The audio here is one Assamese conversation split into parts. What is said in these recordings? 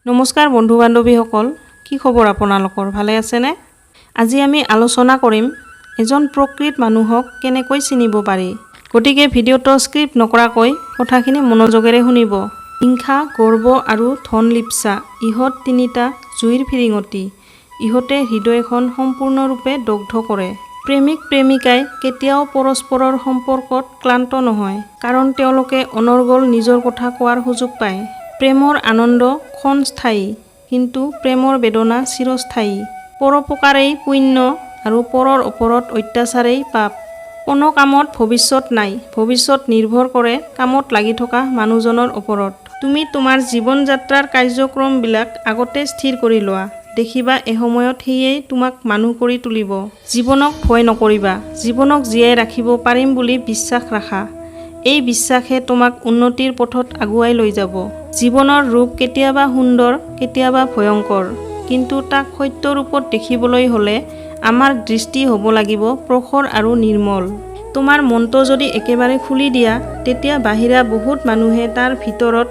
নমস্কাৰ বন্ধু বান্ধৱীসকল, কি খবৰ আপোনালোকৰ? ভালে আছেনে? আজি আমি আলোচনা কৰিম এজন প্ৰকৃত মানুহক কেনেকৈ চিনিব পাৰি। গতিকে ভিডিঅ'টো স্কিপ নকৰাকৈ কথাখিনি মনোযোগেৰে শুনিব। হিংসা, গৰ্ব আৰু ধনলিপ্সা, ইহঁত তিনিটা জুইৰ ফিৰিঙতি। ইহঁতে হৃদয়খন সম্পূৰ্ণৰূপে দগ্ধ কৰে। প্ৰেমিক প্ৰেমিকাই কেতিয়াও পৰস্পৰৰ সম্পৰ্কত ক্লান্ত নহয়, কাৰণ তেওঁলোকে অনৰ্গল নিজৰ কথা কোৱাৰ সুযোগ পায়। প্ৰেমৰ আনন্দ ক্ষণস্থায়ী, কিন্তু প্ৰেমৰ বেদনা চিৰস্থায়ী। পৰোপকাৰেই পুণ্য আৰু পৰৰ ওপৰত অত্যাচাৰেই পাপ। কোনো কামত ভৱিষ্যত নাই, ভৱিষ্যত নিৰ্ভৰ কৰে কামত লাগি থকা মানুহজনৰ ওপৰত। তুমি তোমাৰ জীৱন যাত্ৰাৰ কাৰ্যক্ৰমবিলাক আগতে স্থিৰ কৰি লোৱা, দেখিবা এসময়ত সেয়েই তোমাক মানুহ কৰি তুলিব। জীৱনক ভয় নকৰিবা, জীৱনক জীয়াই ৰাখিব পাৰিম বুলি বিশ্বাস ৰাখা। এই বিশ্বাসে তোমাক উন্নতিৰ পথত আগুৱাই লৈ যাব। জীৱনৰ ৰূপ কেতিয়াবা সুন্দৰ, কেতিয়াবা ভয়ংকৰ, কিন্তু তাক সত্য ৰূপত দেখিবলৈ হ'লে আমাৰ দৃষ্টি হ'ব লাগিব প্ৰখৰ আৰু নিৰ্মল। তোমাৰ মনটো যদি একেবাৰে খুলি দিয়া, তেতিয়া বাহিৰা বহুত মানুহে তাৰ ভিতৰত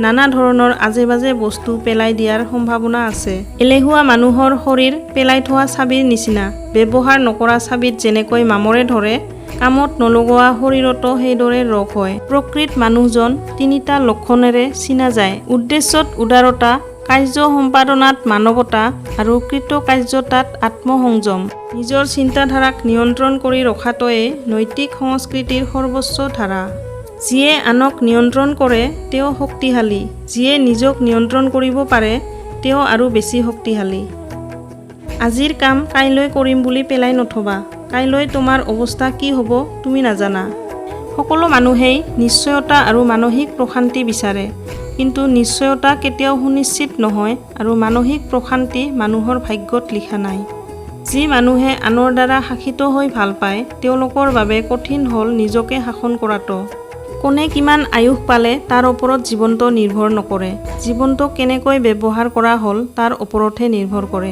নানা ধৰণৰ আজে বাজে বস্তু পেলাই দিয়াৰ সম্ভাৱনা আছে। এলেহুৱা মানুহৰ শৰীৰ পেলাই থোৱা চাবিৰ নিচিনা। ব্যৱহাৰ নকৰা চাবিত যেনেকৈ মামৰে ধৰে, কামত নলগোৱা শৰীৰতো সেইদৰে ৰোগ হয়। প্ৰকৃত মানুহজন তিনিটা লক্ষণেৰে চিনা যায়: উদ্দেশ্যত উদাৰতা, কাৰ্য সম্পাদনাত মানৱতা আৰু কৃতকাৰ্যতাত আত্মসংযম। নিজৰ চিন্তাধাৰাক নিয়ন্ত্ৰণ কৰি ৰখাটোৱেই নৈতিক সংস্কৃতিৰ সৰ্বোচ্চ ধাৰা। যিয়ে আনক নিয়ন্ত্ৰণ কৰে তেওঁ শক্তিশালী, যিয়ে নিজক নিয়ন্ত্ৰণ কৰিব পাৰে তেওঁ আৰু বেছি শক্তিশালী। আজিৰ কাম কাইলৈ কৰিম বুলি পেলাই নথবা, কাইলৈ তোমাৰ অৱস্থা কি হ'ব তুমি নাজানা। সকলো মানুহেই নিশ্চয়তা আৰু মানসিক প্ৰশান্তি বিচাৰে, কিন্তু নিশ্চয়তা কেতিয়াও সুনিশ্চিত নহয় আৰু মানসিক প্ৰশান্তি মানুহৰ ভাগ্যত লিখা নাই। যি মানুহে আনৰ দ্বাৰা শাসিত হৈ ভাল পায়, তেওঁলোকৰ বাবে কঠিন হ'ল নিজকে শাসন কৰাটো। কোনে কিমান আয়ুস পালে তাৰ ওপৰত জীৱনটো নিৰ্ভৰ নকৰে, জীৱনটো কেনেকৈ ব্যৱহাৰ কৰা হ'ল তাৰ ওপৰতহে নিৰ্ভৰ কৰে।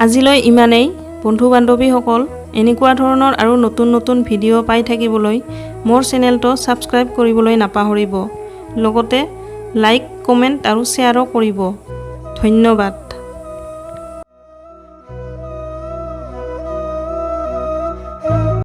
আজিলৈ ইমানেই বন্ধু বান্ধৱীসকল। এনেকুৱা ধৰণৰ আৰু নতুন নতুন ভিডিঅ' পাই থাকিবলৈ মোৰ চেনেলটো ছাবস্ক্ৰাইব কৰিবলৈ নাপাহৰিব। লগতে লাইক, কমেণ্ট আৰু শ্বেয়াৰো কৰিব। ধন্যবাদ।